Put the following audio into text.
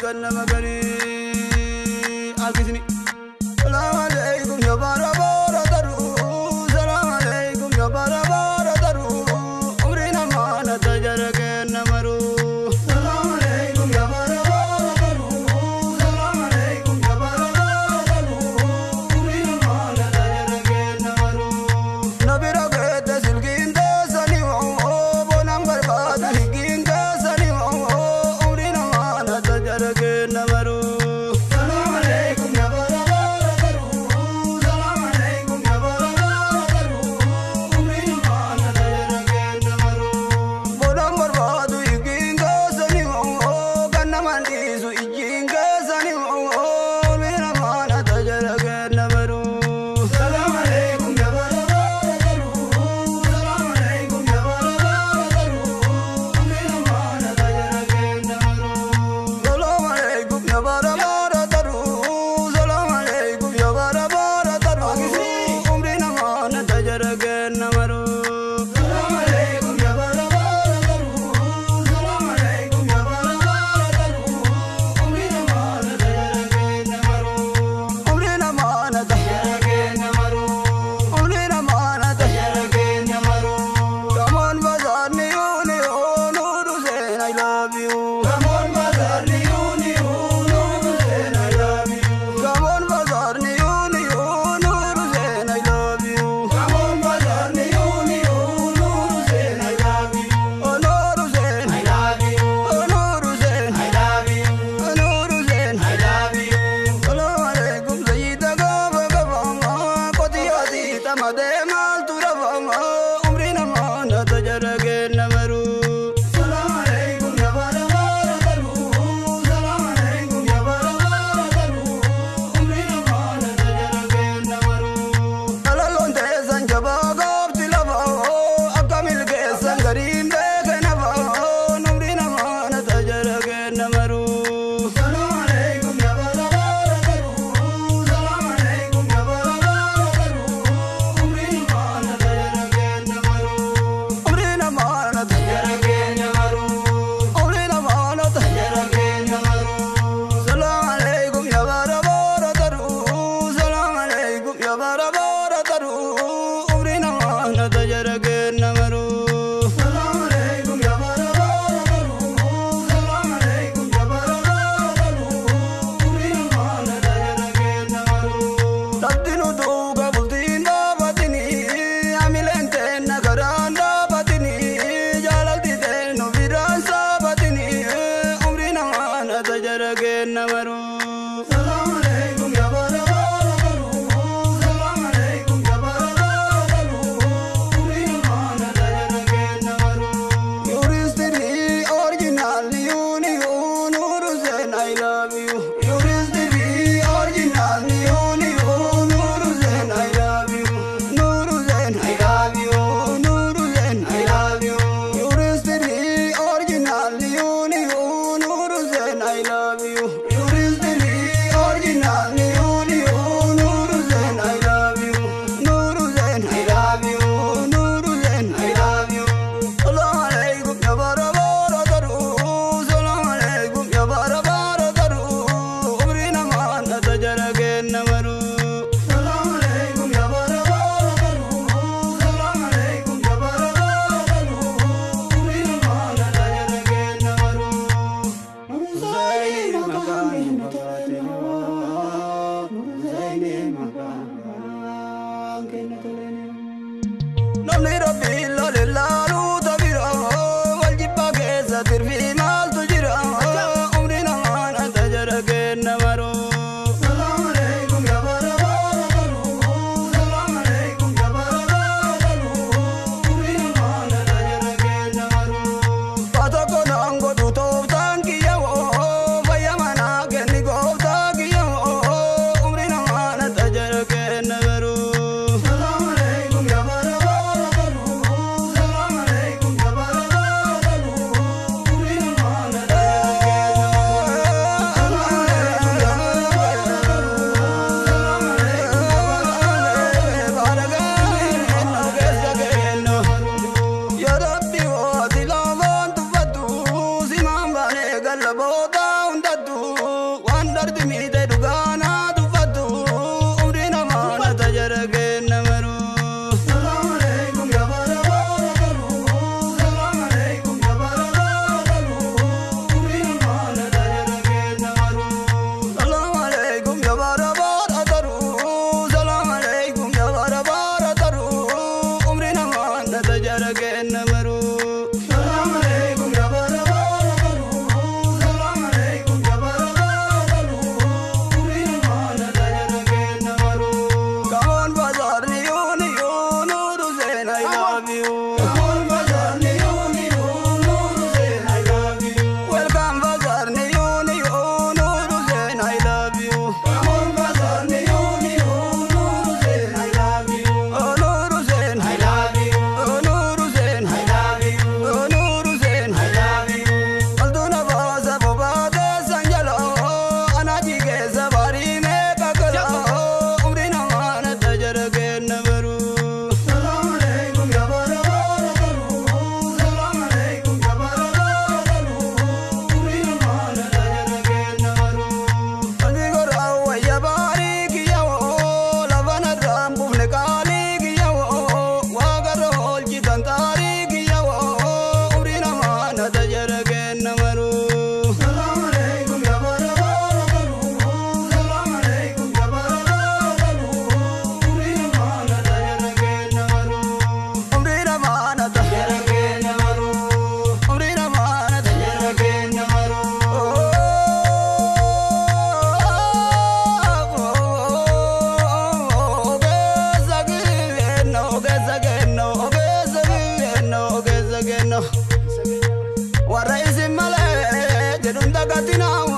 Ganna magari akisni. Salam aleikum ya bara bara daru. Salam aleikum ya bara bara daru. Umri namana tajar ke namaru. Salam aleikum ya bara bara daru. Salam aleikum ya bara bara daru. Umri namana tajar ke namaru. Nabira ke silgin sani o bonam barbad higin sani o umri namana tajar ke namaru. Salam aleikum ya bara bara daru. Salam aleikum ya bara bara daru. Umri namana tajar ke namaru. Bonam barbad higin sani o ganna mandi su ijin sani o umri namana tajar ke namaru. Salam aleikum ya bara bara daru. Salam aleikum ya bara bara daru. Umri namana tajar ke namaru. Salam aleikum ya bara bara daru. Salam aleikum ya bara bara daru. Umri namana tajar ke namaru. Salam aleikum ya bara bara daru. Salam aleikum ya bara bara daru. Umri namana tajar ke namaru. Umri namana tajar ke namaru. Umri namana tajar ke namaru. Come on bazaar ni uni oh Noor Hussain I love you. Come on bazaar ni uni oh Noor Hussain I love you. Come on bazaar ni uni oh Noor Hussain I love you. Come on bazaar ni uni oh Noor Hussain I love you. Oh Noor Hussain I love you. Oh Noor Hussain I love you. Oh Noor Hussain I love you. Salam alaikum Sayyida gaba gaba qotiyati tamade mal turaba umri namana tajar ke namaru. Salam alaikum ya bara bara daru. Salam alaikum ya bara bara daru. Umri namana tajar ke namaru. Alalon tesan jaba gabti laba akamil ke sangarim de naba umri namana tajar ke namaru. Salam alaikum ya bara bara daru. Salam alaikum ya bara bara daru. Umri namana tajar ke namaru. Umri namana tajar ke namaru. Umri namana tajar ke namaru. Salam alaikum ya bara bara daru. Salam alaikum ya bara bara daru. Umri namana tajar ke namaru. Salam alaikum ya bara bara daru. Salam alaikum ya bara bara daru. Umri namana tajar ke namaru. Labdinu duuga bultiin dhaabatini amileen teenna karaan dhaabatini jaalalti teennu biraan saabatini umri namana tajar ke namaru. Salam alaikum ya bara bara daru. Salam alaikum ya bara bara daru. Umri namana tajar ke namaru. Yuristiri original uni Noor Hussain I love you. Yuristiri original uni Noor Hussain I love you. Noor Hussain I love you. Noor Hussain I love you. Yuristiri original uni Noor Hussain I love you. Yuristiri original uni Noor Hussain I love you. Noor Hussain I love you. Noor Hussain I love you. Salam alaikum ya bara bara daru. Salam alaikum ya bara bara daru. Umri namana tajar ke namaru. Salam alaikum ya bara bara daru. Salam alaikum ya bara bara daru. Umri namana tajar ke namaru. Zaini makan Zaini makan Namni rabbi lalilalu tabira wal jibba keessa tirfi maaltu jira umri namana tajar ke namaru. Salam alaikum ya bara bara daru. Salam alaikum ya bara bara daru. Umri namana tajar ke namaru. Patako nango du tooftaan kiyya woo fayya manaa kenni gooftaa kiyya woo umri namana tajar ke namaru. Salam alaikum ya bara bara daru. Salam alaikum ya bara bara daru. Umri namana tajar ke namaru. Salam alaikum ya bara bara daru. Salam alaikum ya bara bara daru. Ya Rabbi waati lamaan tuffadhu simaan baanee galla booda hundattu. Dagatina.